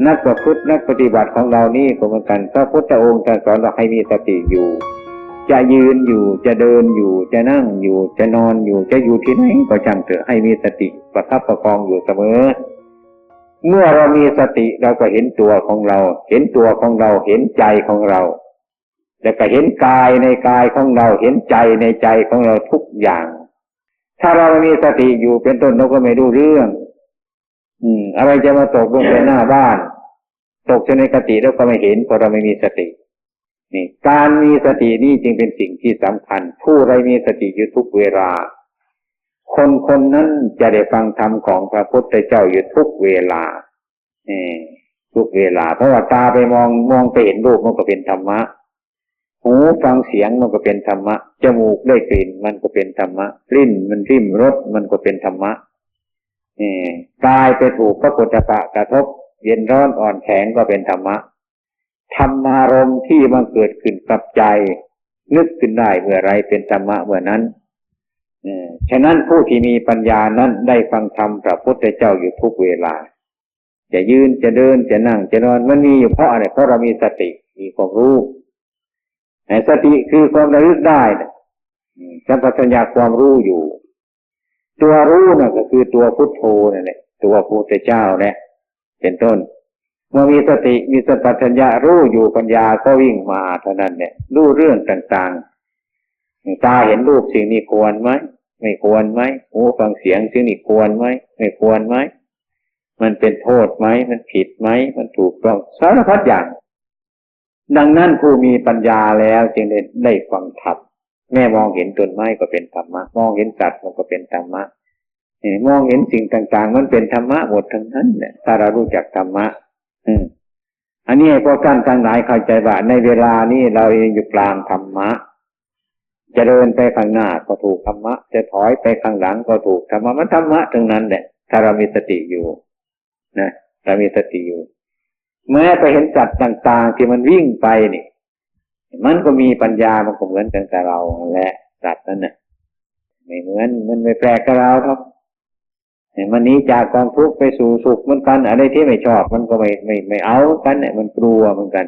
ນັກປະພຶດນັກປະຕິບັດຂອງເຮົານີ້ກໍເໝືອນກັນ, ພະພຸດທະອົງທ່ານສອນວ່າໃຫ້ມີສະຕິຢູ່, ຈະຢືນຢູ່, ຈະເດີນຢູ່, ຈະນັ່ງຢູ່, ຈະນອນຢູ່, ຈະຢູ່ທີ່ໃດກໍຊ່າງເຖາະ, ໃຫ້ມີສະຕິປະຄັບປະຄອງຢູ່ສະເໝີ. ເມື່ອເຮົາມີສະຕິ, ເຮົາກໍເຫັນຕົວຂອງເຮົາ, ເຫັນຕົວຂອງເຮົາ, ເຫັນໃຈຂອງເຮົາ, ແລ້ວກໍເຫັນກາຍໃນກາຍຂອງເຮົາ, ເຫັນໃຈໃນໃຈຂອງເຮົາທຸກຢ່າງ. ຖ້າເຮົາບໍ່ມີສະຕິຢູ່ເປັນຕົ້ນ, ເຮົາກໍໄມ່ຮູ້ເລື່ອງ. ອືມ ອາໄລຈະມາຕົກລົງໃສ່ໜ້າບ້ານ, ຕົກໃສ່ໃນກະຕິແລ້ວກໍໄມ່ເຫັນ, ເພາະເຮົາໄມ່ມີສະຕິ. ນີ້ ການມີສະຕິນີ້ຈຶ່ງເປັນສິ່ງທີ່ສຳຄັນ. ຜູ້ໃດມີສະຕິຢູ່ທຸກເວລາ, ຄົນຄົນນັ້ນຈະໄດ້ຟັງທຳຂອງພະພຸດທະເຈົ້າຢູ່ທຸກເວລາ, ເອີ ທຸກເວລາ. ເພາະວ່າຕາໄປມອງ, ມອງໄປເຫັນຮູບ, ມັນກໍເປັນທຳມະ. ຫູຟັງສຽງ ມັນກໍເປັນທຳມະ, ຈະມູກໄດ້ກິ່ນ ມັນກໍເປັນທຳມະ, ລິ້ນມັນລິ້ມລົດ ມັນກໍເປັນທຳມະ, ເອີ ກາຍໄປຖືກພະໂພດຖະພະກະທົບ ເຢັນຮ້ອນອ່ອນແຂງ ກໍເປັນທຳມະ. ທຳມາລົມທີ່ມັນເກີດຂຶ້ນກັບໃຈ ນຶກຂຶ້ນໄດ້ເມື່ອໃດ ເປັນທຳມະເມື່ອນັ້ນ. ເອີ ສະນັ້ນ ຜູ້ທີ່ມີປັນຍານັ້ນໄດ້ຟັງທຳພະພຸດທະເຈົ້າຢູ່ທຸກເວລາ. ຈະຢືນ ຈະເດີນ ຈະນັ່ງ ຈະນອນ ມັນມີຢູ່ເພາະອະໄລ? ເພາະເຮົາມີສະຕິ ມີຄວາມຮູ້. ໃນສະຕິຄືຄວາມລະລຶກໄດ້ນະ ອືມ ສຳປະຊັນຍະຄວາມຮູ້ຢູ່. ຕົວຮູ້ນັ້ນກໍຄືຕົວພຸດໂທນັ້ນແຫຼະ, ຕົວພະພຸດທະເຈົ້າແຫຼະ ເປັນຕົ້ນ. ເມື່ອມີສະຕິ ມີສຳປະຊັນຍະຮູ້ຢູ່, ປັນຍາກໍວິ່ງມາເທົ່ານັ້ນແຫຼະ, ຮູ້ເລື່ອງຕ່າງໆ. ຕາເຫັນຮູບ ສິ່ງນີ້ຄວນໄໝ? ໄມ່ຄວນໄໝ? ຫູຟັງສຽງ ສິ່ງນີ້ຄວນໄໝ? ໄມ່ຄວນໄໝ? ມັນເປັນໂທດໄໝ? ມັນຜິດໄໝ? ມັນຖືກຕ້ອງ? ສາລະພັດຢ່າງ. ດັ່ງນັ້ນ ຜູ້ມີປັນຍາແລ້ວຈຶ່ງໄດ້ ໄດ້ຟັງທຳ. ແມ້ມອງເຫັນຕົ້ນໄມ້ກໍເປັນທຳມະ, ມອງເຫັນສັດມັນກໍເປັນທຳມະ, ເອີ ມອງເຫັນສິ່ງຕ່າງໆ ມັນເປັນທຳມະໝົດທັງນັ້ນແຫຼະ ຖ້າເຮົາຮູ້ຈັກທຳມະ. ອືມ ອັນນີ້ໃຫ້ພວກທ່ານທັງຫຼາຍເຂົ້າໃຈວ່າ ໃນເວລານີ້ເຮົາເອງຢູ່ກາງທຳມະ, ຈະເດີນໄປຂ້າງໜ້າກໍຖືກທຳມະ, ຈະຖອຍໄປຂ້າງຫຼັງກໍຖືກທຳມະ, ມັນທຳມະທັງນັ້ນແຫຼະ ຖ້າເຮົາມີສະຕິຢູ່ນະ, ຖ້າມີສະຕິຢູ່. ແມ້ໄປເຫັນສັດຕ່າງໆທີ່ມັນວິ່ງໄປນີ້ ມັນກໍມີປັນຍາ, ມັນກໍເໝືອນກັນກັບເຮົາຫັ້ນແຫຼະ, ສັດນັ້ນນະ ໄມ່ເໝືອນ, ມັນໄມ່ແປກກັບເຮົາດອກ. ມັນໜີຈາກກອງທຸກໄປສູ່ສຸກເໝືອນກັນ, ອັນໃດທີ່ໄມ່ຊອບ ມັນກໍໄມ່ ໄມ່ ໄມ່ເອົາເໝືອນກັນ, ມັນກົວເໝືອນກັນ,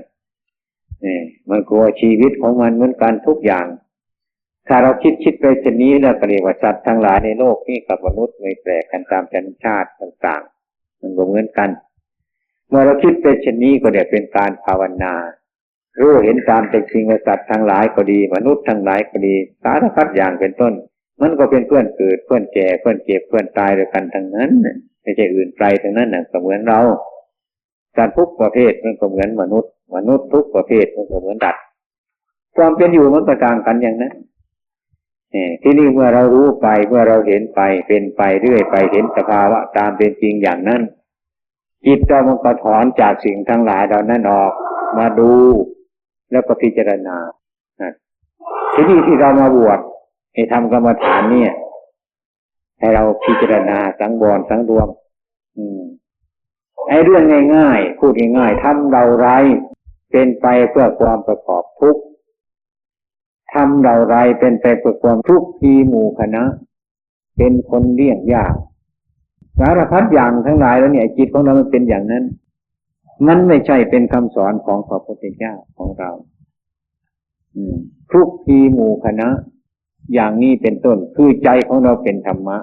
ມັນກົວຊີວິດຂອງມັນເໝືອນກັນທຸກຢ່າງ. ຖ້າເຮົາຄິດ ຄິດໄປເຊັ່ນນີ້ແລ້ວ ກໍເອີ້ນວ່າສັດທັງຫຼາຍໃນໂລກນີ້ກັບມະນຸດໄມ່ແປກກັນ, ຕາມສັນຊາດຕ່າງໆ ມັນກໍເໝືອນກັນ. ເມື່ອເຮົາຄິດໄປເຊັ່ນນີ້ ກໍໄດ້ເປັນການພາວະນາ. ຮູ້ເຫັນຕາມເປັນຈິງວ່າສັດທັງຫຼາຍກໍດີ, ມະນຸດທັງຫຼາຍກໍດີ, ສາລະພັດຢ່າງເປັນຕົ້ນ, ມັນກໍເປັນເພື່ອນເກີດ, ເພື່ອນແກ່, ເພື່ອນເຈັບ, ເພື່ອນຕາຍດ້ວຍກັນທັງນັ້ນ, ໄມ່ໃຊ່ອື່ນໄກທັງນັ້ນນະ, ກໍເໝືອນເຮົາ. ສັດທຸກປະເພດມັນກໍເໝືອນມະນຸດ, ມະນຸດທຸກປະເພດມັນກໍເໝືອນສັດ. ຄວາມເປັນຢູ່ມັນກໍຕ່າງກັນຢ່າງນັ້ນ. ເອີ ທີນີ້ເມື່ອເຮົາຮູ້ໄປ, ເມື່ອເຮົາເຫັນໄປ, ເປັນໄປເລື້ອຍໄປ, ເຫັນສະພາວະຕາມເປັນຈິງຢ່າງນັ້ນ, ຈິດເຮົາມັນກໍຖອນຈາກສິ່ງທັງຫຼາຍເຫຼົ່ານັ້ນອອກມາດູ ແລ້ວກໍພິຈາລະນາ. ນະ ທີນີ້ທີ່ເຮົາມາບວດໃຫ້ທຳກຳມະຖານນີ້ ໃຫ້ເຮົາພິຈາລະນາສັງວອນສັງລວມ. ອືມ ໃຫ້ເລື່ອງງ່າຍໆ ພູດງ່າຍໆ, ທຳເຫຼົ່າໃດເປັນໄປເພື່ອຄວາມປະກອບທຸກ? ທຳເຫຼົ່າໃດເປັນໄປເພື່ອຄວາມທຸກທີ່ໝູ່ຄະນະ, ເປັນຄົນລ້ຽງຍາກ, ສາລະພັດຢ່າງທັງຫຼາຍເຫຼົ່ານີ້, ຈິດຂອງເຮົາມັນເປັນຢ່າງນັ້ນ. ມັນໄມ່ໃຊ່ເປັນຄຳສອນຂອງພະພຸດທະເຈົ້າຂອງເຮົາ. ອືມ ທຸກທີ່ໝູ່ຄະນະ ຢ່າງນີ້ເປັນຕົ້ນ, ຄືໃຈຂອງເຮົາເປັນທຳມະ.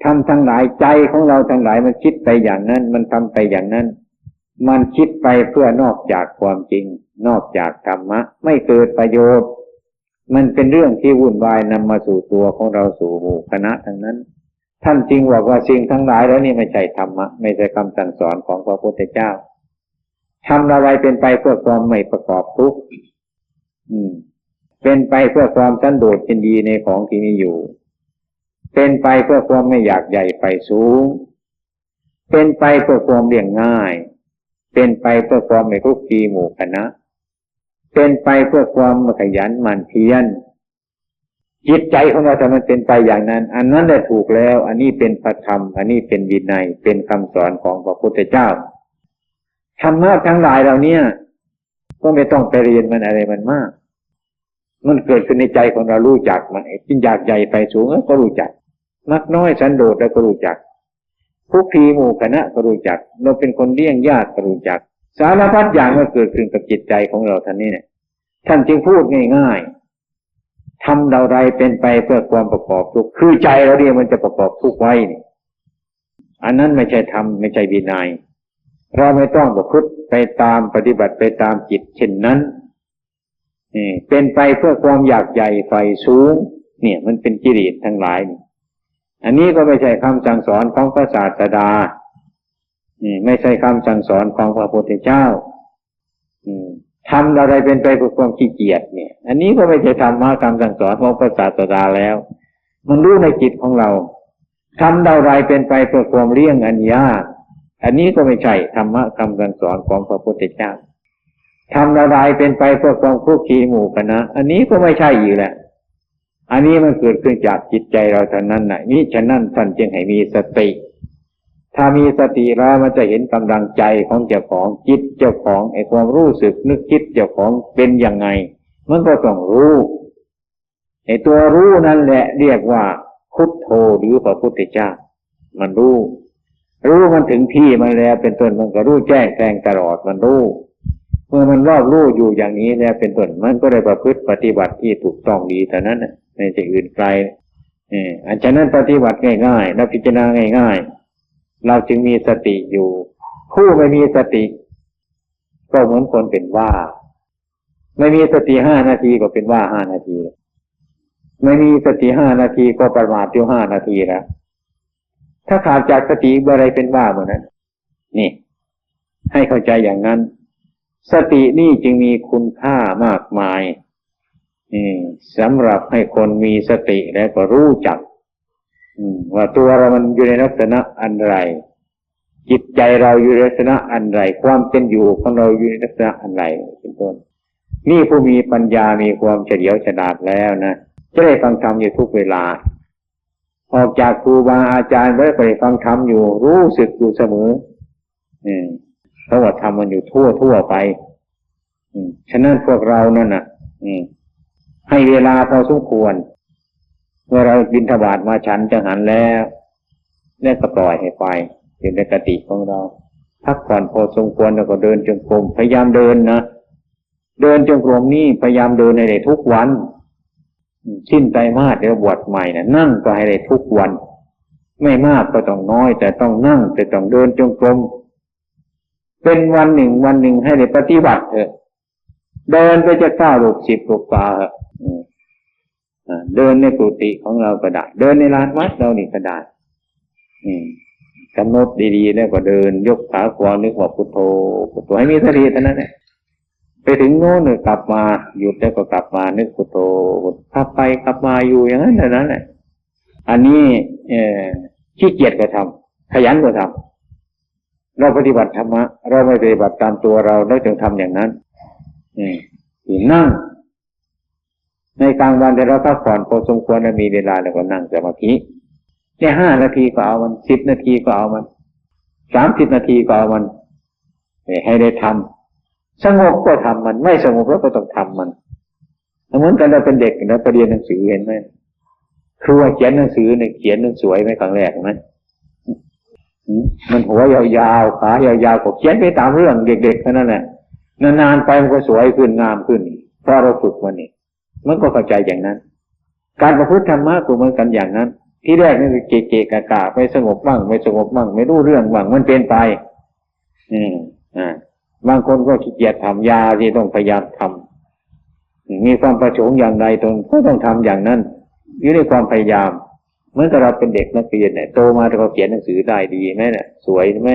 ທຳທັງຫຼາຍ, ໃຈຂອງເຮົາທັງຫຼາຍ ມັນຄິດໄປຢ່າງນັ້ນ, ມັນທຳໄປຢ່າງນັ້ນ, ມັນຄິດໄປເພື່ອນອກຈາກຄວາມຈິງ, ນອກຈາກທຳມະ, ໄມ່ເກີດປະໂຫຍດ. ມັນເປັນເລື່ອງທີ່ວຸ່ນວາຍນຳມາສູ່ຕົວຂອງເຮົາ, ສູ່ໝູ່ຄະນະທັງນັ້ນ. ທ່ານຈຶ່ງບອກວ່າ ສິ່ງທັງຫຼາຍເຫຼົ່ານີ້ໄມ່ໃຊ່ທຳມະ, ໄມ່ໃຊ່ຄຳສັ່ງສອນຂອງພະພຸດທະເຈົ້າ. ທຳເຫຼົ່າໃດເປັນໄປເພື່ອຄວາມໄມ່ປະກອບທຸກ? ອືມ ເປັນໄປເພື່ອຄວາມສັນໂດດຍິນດີໃນຂອງທີ່ມີຢູ່, ເປັນໄປເພື່ອຄວາມໄມ່ຢາກໃຫຍ່ໃຝ່ສູງ, ເປັນໄປເພື່ອຄວາມລ້ຽງງ່າຍ, ເປັນໄປເພື່ອຄວາມໄມ່ຄຸກຄີໝູ່ຄະນະ, ເປັນໄປເພື່ອຄວາມຂະຫຍັນໝັ່ນພຽນ. ຈິດໃຈຂອງເຮົາ ຖ້າມັນເປັນໄປຢ່າງນັ້ນ, ອັນນັ້ນແຫຼະຖືກແລ້ວ. ອັນນີ້ເປັນພະທຳ, ອັນນີ້ເປັນວິໄນ, ເປັນຄຳສອນຂອງພະພຸດທະເຈົ້າ. ທຳມະທັງຫຼາຍເຫຼົ່ານີ້ ກໍໄມ່ຕ້ອງໄປຮຽນມັນອະໄລມັນມາກ. ມັນເກີດຂຶ້ນໃນໃຈຂອງເຮົາ, ຮູ້ຈັກມັນ. ຈິນຢາກໃຫຍ່ໄຟສູງ ເອີ ກໍຮູ້ຈັກ, ມັກນ້ອຍສັນໂດດ ເອີ ກໍຮູ້ຈັກ. ຄຸກຄລີໝູ່ຄະນະກໍຮູ້ຈັກ ເຮົາເປັນຄົນລ້ຽງຍາດກໍຮູ້ຈັກ ສາລະພັດຢ່າງມັນເກີດຂຶ້ນກັບຈິດໃຈຂອງເຮົາເທົ່ານັ້ນແຫຼະ. ທ່ານຈຶ່ງພູດງ່າຍໆ ທຳເຫຼົ່າໃດເປັນໄປເພື່ອຄວາມປະກອບທຸກ ຄືໃຈເຮົານີ້ມັນຈະປະກອບທຸກໄວ້ນີ້ ອັນນັ້ນໄມ່ໃຊ່ທຳ ໄມ່ໃຊ່ວິໄນ. ເຮົາໄມ່ຕ້ອງປະພຶດໄປຕາມ ປະຕິບັດໄປຕາມຈິດເຊັ່ນນັ້ນ. ເປັນໄປເພື່ອຄວາມຢາກໃຫຍ່ໃຝ່ສູງ ເນີ້ຍ ມັນເປັນກິເລດທັງຫຼາຍນີ້. ອັນນີ້ກໍໄມ່ໃຊ່ຄຳສັ່ງສອນຂອງພະສາສະດາ ນີ້ ໄມ່ໃຊ່ຄຳສັ່ງສອນຂອງພະພຸດທະເຈົ້າ. ອືມ ທຳເຫຼົ່າໃດເປັນໄປເພື່ອຄວາມຂີ້ກຽດ ນີ້ ອັນນີ້ກໍໄມ່ໃຊ່ທຳມະຄຳສັ່ງສອນຂອງພະສາສະດາແລ້ວ. ມັນຮູ້ໃນຈິດຂອງເຮົາ. ທຳເຫຼົ່າໃດເປັນໄປເພື່ອຄວາມລ້ຽງອັນຍາກ ອັນນີ້ກໍໄມ່ໃຊ່ທຳມະຄຳສັ່ງສອນຂອງພະພຸດທະເຈົ້າ. ທຳເຫຼົ່າໃດເປັນໄປເພື່ອຄວາມຄຸກຄີໝູ່ຄະນະ ອັນນີ້ກໍໄມ່ໃຊ່ອີກແຫຼະ. ອັນນີ້ມັນເກີດຂຶ້ນຈາກຈິດໃຈເຮົາເທົ່ານັ້ນນະ. ມິສະນັ້ນທ່ານຈຶ່ງໃຫ້ມີສະຕິ. ຖ້າມີສະຕິແລ້ວ ມັນຈະເຫັນກຳລັງໃຈຂອງເຈົ້າຂອງ, ຈິດເຈົ້າຂອງ, ໄອ້ຄວາມຮູ້ສຶກນຶກຄິດເຈົ້າຂອງເປັນຍັງໄງ ມັນກໍຕ້ອງຮູ້. ໄອ້ຕົວຮູ້ນັ້ນແຫຼະຮຽກວ່າພຸດໂທ ຫຼື ພະພຸດທະເຈົ້າ. ມັນຮູ້ ຮູ້ມັນເຖິງທີ່ມັນແລ້ວເປັນຕົ້ນ ມັນກໍຮູ້ແຈ້ງແທງຕະຫຼອດ ມັນຮູ້. ເມື່ອມັນລອບຮູ້ຢູ່ຢ່າງນີ້ແລ້ວເປັນຕົ້ນ ມັນກໍໄດ້ປະພຶດປະຕິບັດທີ່ຖືກຕ້ອງດີເທົ່ານັ້ນນະ ໃນທີ່ອື່ນໄກ. ເອີ ອັນສະນັ້ນປະຕິບັດງ່າຍໆ ແລະ ພິຈາລະນາງ່າຍໆ ເຮົາຈຶ່ງມີສະຕິຢູ່. ຜູ້ໄມ່ມີສະຕິກໍເໝືອນຄົນເປັນຫວ້າ. ໄມ່ມີສະຕິຫ້ານາທີກໍເປັນຫວ້າຫ້ານາທີ, ໄມ່ມີສະຕິຫ້ານາທີກໍປະໝາດຢູ່ຫ້ານາທີແລ້ວ. ຖ້າຂາດຈາກສະຕິເມື່ອໃດເປັນຫວ້າເມື່ອນັ້ນ. ນີ້ ໃຫ້ເຂົ້າໃຈຢ່າງນັ້ນ. ສະຕິນີ້ຈຶ່ງມີຄຸນຄ່າມາກມາຍ ອືມ ສຳລັບໃຫ້ຄົນມີສະຕິແລ້ວກໍຮູ້ຈັກ ອືມ ວ່າຕົວເຮົາມັນຢູ່ໃນລັກສະນະອັນໃດ, ຈິດໃຈເຮົາຢູ່ໃນລັກສະນະອັນໃດ, ຄວາມເປັນຢູ່ຂອງເຮົາຢູ່ໃນລັກສະນະອັນໃດ ເປັນຕົ້ນ. ນີ້ຜູ້ມີປັນຍາ ມີຄວາມສະຫຼຽວສະຫຼາດແລ້ວນະ ຈະໄດ້ຟັງທຳຢູ່ທຸກເວລາ. ອອກຈາກຄູບາອາຈານໄປແລ້ວກໍໄດ້ຟັງທຳຢູ່ ຮູ້ສຶກຢູ່ສະເໝີ. ເອີ ເພາະວ່າທຳມັນຢູ່ທົ່ວໆໄປ. ອືມ ສະນັ້ນພວກເຮົານັ້ນນະ ອືມ ໃຫ້ເວລາພໍສົມຄວນ. ເມື່ອເຮົາບິນທະບາດມາ ສັນຈັງຫັນແລ້ວ ແລ້ວກໍປ່ອຍໃຫ້ໄປ ຢູ່ໃນກະຕິຂອງເຮົາ. ພັກຜ່ອນພໍສົມຄວນ ແລ້ວກໍເດີນຈົງກົມ. ພະຍາຍາມເດີນນະ ເດີນຈົງກົມນີ້ພະຍາຍາມເດີນໃຫ້ໄດ້ທຸກວັນ. ອືມ ສິ້ນໄຕມາດ ແລ້ວບວດໃໝ່ນະ ນັ່ງກໍໃຫ້ໄດ້ທຸກວັນ. ໄມ່ມາກກໍຕ້ອງນ້ອຍ ແຕ່ຕ້ອງນັ່ງ ແຕ່ຕ້ອງເດີນຈົງກົມ. ເປັນວັນໜຶ່ງວັນໜຶ່ງໃຫ້ໄດ້ປະຕິບັດເຖາະ. ເດີນໄປຈັກກ້າວລູກສິບລູກປາເຖາະ. ອືມ ອາ ເດີນໃນກຸຕິຂອງເຮົາກໍໄດ້ ເດີນໃນລານວັດເຮົານີ້ກໍໄດ້. ອືມ ກຳນົດດີໆ ແລ້ວກໍເດີນ ຍົກຂາຂວາ ນຶກວ່າພຸດໂທ ພຸດໂທ ໃຫ້ມີສະຕິເທົ່ານັ້ນແຫຼະ. ໄປເຖິງໂນ້ນກໍກັບມາ ຢຸດແລ້ວກໍກັບມາ ນຶກພຸດໂທ ຂັບໄປຂັບມາຢູ່ຢ່າງນັ້ນເທົ່ານັ້ນແຫຼະ. ອັນນີ້ ເອີ ຂີ້ກຽດກໍທຳ ຂະຫຍັນກໍທຳ. ເຮົາປະຕິບັດທຳມະ ເຮົາໄມ່ປະຕິບັດຕາມຕົວເຮົາ ເຮົາຈຶ່ງທຳຢ່າງນັ້ນ. ອືມ ນັ່ງໃນກາງວັນທີ່ເຮົາພັກຜ່ອນພໍສົມຄວນ ແລະ ມີເວລາແລ້ວກໍນັ່ງສະມາທິ ແຕ່ຫ້ານາທີກໍເອົາມັນ ສິບນາທີກໍເອົາມັນ ສາມສິບນາທີກໍເອົາມັນ ໃຫ້ໄດ້ທຳ. ສະຫງົບກໍທຳມັນ ໄມ່ສະຫງົບເຮົາກໍຕ້ອງທຳມັນ. ເໝືອນກັນ ເຮົາເປັນເດັກເນາະ ໄປຮຽນໜັງສື ເຫັນໄໝ? ຄູໃຫ້ຂຽນໜັງສືນີ້ ຂຽນມັນສວຍໄໝ ຄັ້ງແລກເຫັນໄໝ? ອືມ ມັນຫົວຍາວໆ ຂາຍາວໆ ກໍຂຽນໄປຕາມເລື່ອງເດັກໆເທົ່ານັ້ນແຫຼະ. ນານໆໄປມັນກໍສວຍຂຶ້ນ ງາມຂຶ້ນ ເພາະເຮົາຝຶກມັນນີ້ ມັນກໍເຂົ້າໃຈຢ່າງນັ້ນ. ການປະພຶດທຳມະກໍເໝືອນກັນຢ່າງນັ້ນ. ທີແລກນີ້ເກະໆກະກະ ໄປສະຫງົບໝັ້ງ ໄປສະຫງົບໝັ້ງ ໄປຮູ້ເລື່ອງໝັ້ງ ມັນເປັນໄປ. ອືມ ອ່າ ບາງຄົນກໍຂີ້ກຽດທຳ ຢ່າ ທີ່ຕ້ອງພະຍາຍາມທຳ. ມີຄວາມປະສົງຢ່າງໃດ ຕົນກໍຕ້ອງທຳຢ່າງນັ້ນ ຢູ່ໃນຄວາມພະຍາຍາມ. ເໝືອນກັບເຮົາເປັນເດັກນັກຮຽນນີ້ ໂຕມາແລ້ວກໍຂຽນໜັງສືໄດ້ດີໄໝລະ ສວຍໄໝ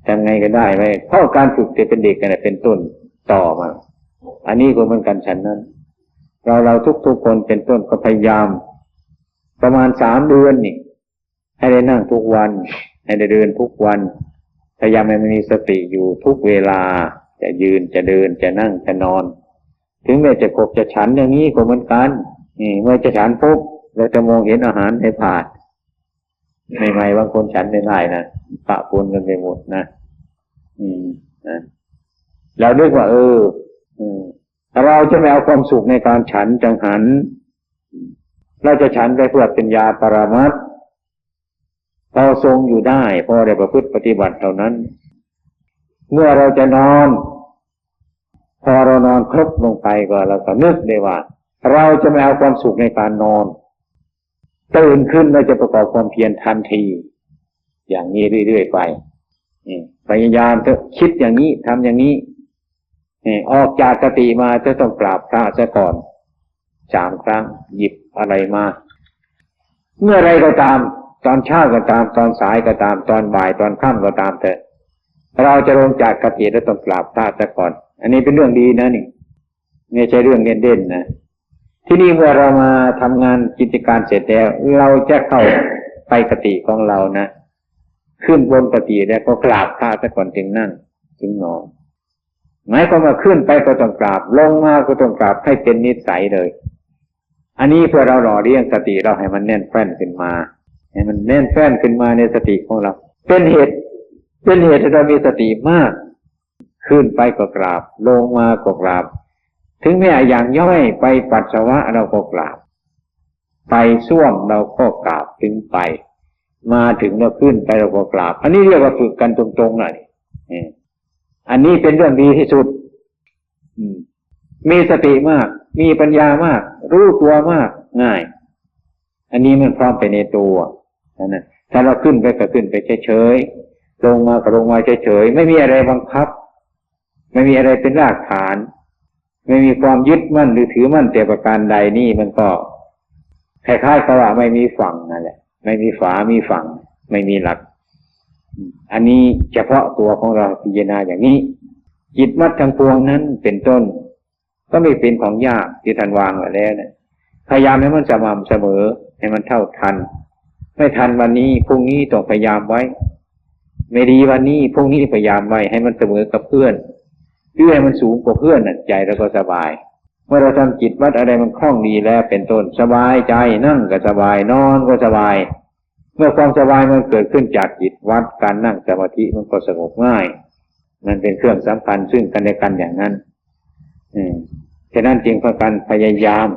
ທຳໄງກໍໄດ້ໄໝ ເພາະການຝຶກແຕ່ເປັນເດັກນັ້ນແຫຼະ ເປັນຕົ້ນຕໍ່ມາ. ອັນນີ້ກໍເໝືອນກັນ ສະນັ້ນ ເຮົາ ເຮົາທຸກໆຄົນເປັນຕົ້ນ ກໍພະຍາຍາມປະມານສາມເດືອນນີ້ ໃຫ້ໄດ້ນັ່ງທຸກວັນ ໃຫ້ໄດ້ເດີນທຸກວັນ ພະຍາຍາມໃຫ້ມັນມີສະຕິຢູ່ທຸກເວລາ ຈະຢືນ ຈະເດີນ ຈະນັ່ງ ຈະນອນ. ເຖິງແມ່ນຈະຂົບຈະສັນຢ່າງນີ້ກໍເໝືອນກັນ. ນີ້ ເມື່ອຈະສັນປຸບ ເຮົາຈະມອງເຫັນອາຫານໃນພາດ. ໃໝ່ໆ ບາງຄົນສັນໄດ້ຫຼາຍນະ ປະປົນກັນໄປໝົດນະ. ອືມ ນະ ແລ້ວນຶກວ່າ ເອີ ເອີ ເຮົາຈະໄປເອົາຄວາມສຸກໃນການສັນຈັງຫັນ. ເຮົາຈະສັນໄປເພື່ອເປັນຢາປະລະມັດ. พอทรงอยู่ได้ พอได้ประพฤติปฏิบัติเท่านั้น เมื่อเราจะนอน พอเรานอนครบลงไปก็ เราก็นึกได้ว่า เราจะไม่เอาความสุขในการนอน ตื่นขึ้นเราจะประกอบความเพียรทันที อย่างนี้เรื่อยๆไป นี่ พยายามเถอะ คิดอย่างนี้ ทำอย่างนี้ นี่ ออกจากกติมาจะต้องกราบพระซะก่อน สามครั้ง หยิบอะไรมา เมื่อไรก็ตาม ตอนเช้าก็ตาม ตอนสายก็ตาม ตอนบ่าย ตอนค่ำก็ตามเถอะ เราจะลงจากกติแล้วต้องกราบพระซะก่อน อันนี้เป็นเรื่องดีนะนี่ ไม่ใช่เรื่องเล่นๆนะ ทีนี้เมื่อเรามาทำงานกิจการเสร็จแล้ว เราจะเข้าไปกติของเรานะ ขึ้นบนกติแล้วก็กราบพระซะก่อนจึงนั่ง จึงนอน หมายความว่าขึ้นไปก็ต้องกราบ ลงมาก็ต้องกราบ ให้เป็นนิสัยเลย อันนี้เพื่อเราหล่อเลี้ยงสติเราให้มันแน่นแฟ้นขึ้นมา ให้มันแน่นแฟ้นขึ้นมาในสติของเรา เป็นเหตุ เป็นเหตุให้เรามีสติมาก ขึ้นไปก็กราบ ลงมาก็กราบ ถึงแม้อย่างย่อยไปปัสสาวะเราก็กราบ ไปส้วมเราก็กราบ ถึงไป มาถึงแล้วขึ้นไปเราก็กราบ อันนี้เรียกว่าฝึกกันตรงๆนะนี่ เออ อันนี้เป็นเรื่องดีที่สุด อืม มีสติมาก มีปัญญามาก รู้ตัวมาก ง่าย อันนี้มันพร้อมไปในตัว นั่นน่ะ ถ้าเราขึ้นไปก็ขึ้นไปเฉยๆ ลงมาก็ลงมาเฉยๆ ไม่มีอะไรบังคับ ไม่มีอะไรเป็นรากฐาน ไม่มีความยึดมั่นหรือถือมั่นแต่ประการใด นี่มันก็คล้ายๆกับว่าไม่มีฝั่งนั่นแหละ ไม่มีฝามีฝั่ง ไม่มีหลัก อันนี้เฉพาะตัวของเราพิจารณาอย่างนี้ จิตวัตรทั้งปวงนั้นเป็นต้น ก็ไม่เป็นของยากที่ท่านวางไว้แล้วนะ พยายามให้มันสม่ำเสมอ ให้มันเท่าทัน ไม่ทันวันนี้ พรุ่งนี้ต้องพยายามไว้ ไม่ดีวันนี้ พรุ่งนี้พยายามไว้ ให้มันเสมอกับเพื่อน หรือให้มันสูงกว่าเพื่อนน่ะ ใจเราก็สบาย เมื่อเราทำกิจวัตรอะไรมันคล่องดีแล้วเป็นต้น สบายใจ นั่งก็สบาย นอนก็สบาย เมื่อความสบายมันเกิดขึ้นจากกิจวัตร การนั่งสมาธิมันก็สงบง่าย มันเป็นเครื่องสำคัญซึ่งกันและกันอย่างนั้น อืม ฉะนั้นจึงพากันพยายาม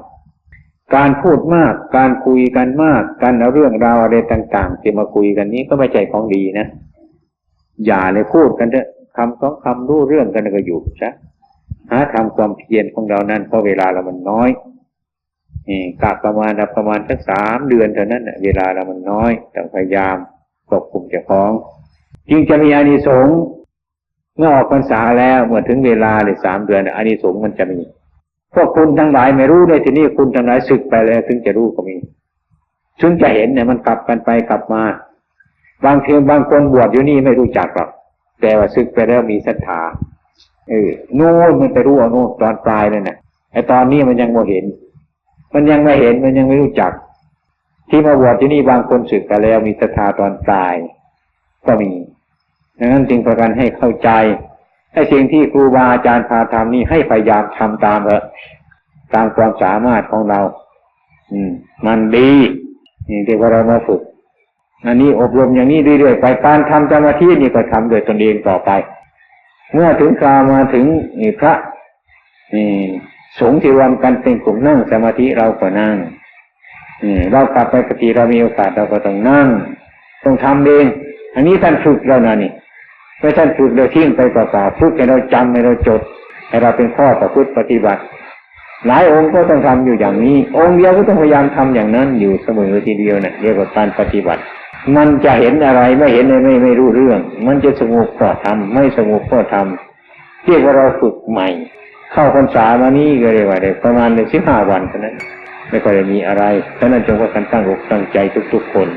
การพูดมาก การคุยกันมาก การเอาเรื่องราวอะไรต่างๆที่มาคุยกันนี้ก็ไม่ใช่ของดีนะ อย่าเลย พูดกันเถอะ คำสองคำรู้เรื่องกันก็หยุดซะ หาทำความเพียรของเรานั้น เพราะเวลาเรามันน้อย นี่ กะประมาณ ประมาณสักสามเดือนเท่านั้นน่ะ เวลาเรามันน้อย ต้องพยายามควบคุมเจ้าของ จึงจะมีอานิสงส์ เมื่อออกพรรษาแล้ว เมื่อถึงเวลาเลยสามเดือน อานิสงส์มันจะมี พวกคุณทั้งหลายไม่รู้ในที่นี้ คุณทั้งหลายสึกไปแล้วถึงจะรู้ก็มี ถึงจะเห็นเนี่ย มันกลับกันไปกลับมา บางทีบางคนบวชอยู่นี่ไม่รู้จักหรอก แต่ว่าสึกไปแล้วมีศรัทธา เออ โน่นมันไปรู้เอาโน่นตอนปลายนั่นน่ะ ไอ้ตอนนี้มันยังบ่เห็น มันยังไม่เห็น มันยังไม่รู้จัก ที่มาบวชที่นี่บางคนสึกไปแล้วมีศรัทธาตอนปลายก็มี ดังนั้นจึงพากันให้เข้าใจ ไอ้สิ่งที่ครูบาอาจารย์พาทำนี่ให้พยายามทำตามเถอะ ตามความสามารถของเรา อืม มันดี นี่ที่พวกเรามาฝึก อันนี้อบรมอย่างนี้เรื่อยๆไป การทำสมาธินี่ก็ทำโดยตนเองต่อไป เมื่อถึงคราวมาถึงนี่พระ นี่สงฆ์ที่รวมกันเป็นกลุ่มนั่งสมาธิเราก็นั่ง นี่เรากลับไปกติ เรามีโอกาสเราก็ต้องนั่ง ต้องทำเอง อันนี้ท่านฝึกเรานะนี่ ไม่ท่านฝึกเราทิ้งไปเปล่าๆ ฝึกให้เราจำ ให้เราจด ให้เราเป็นข้อประพฤติปฏิบัติ หลายองค์ก็ต้องทำอยู่อย่างนี้ องค์เดียวก็ต้องพยายามทำอย่างนั้นอยู่เสมอทีเดียวนะ เรียกว่าการปฏิบัติ มันจะเห็นอะไร ไม่เห็นอะไร ไม่ ไม่รู้เรื่อง มันจะสงบก็ทำ ไม่สงบก็ทำ เรียกว่าเราฝึกใหม่ เข้าพรรษามานี้ก็เรียกว่าได้ประมาณได้สิบห้าวันเท่านั้น ไม่ค่อยได้มีอะไร ฉะนั้นจงพากันตั้งอกตั้งใจทุกๆคน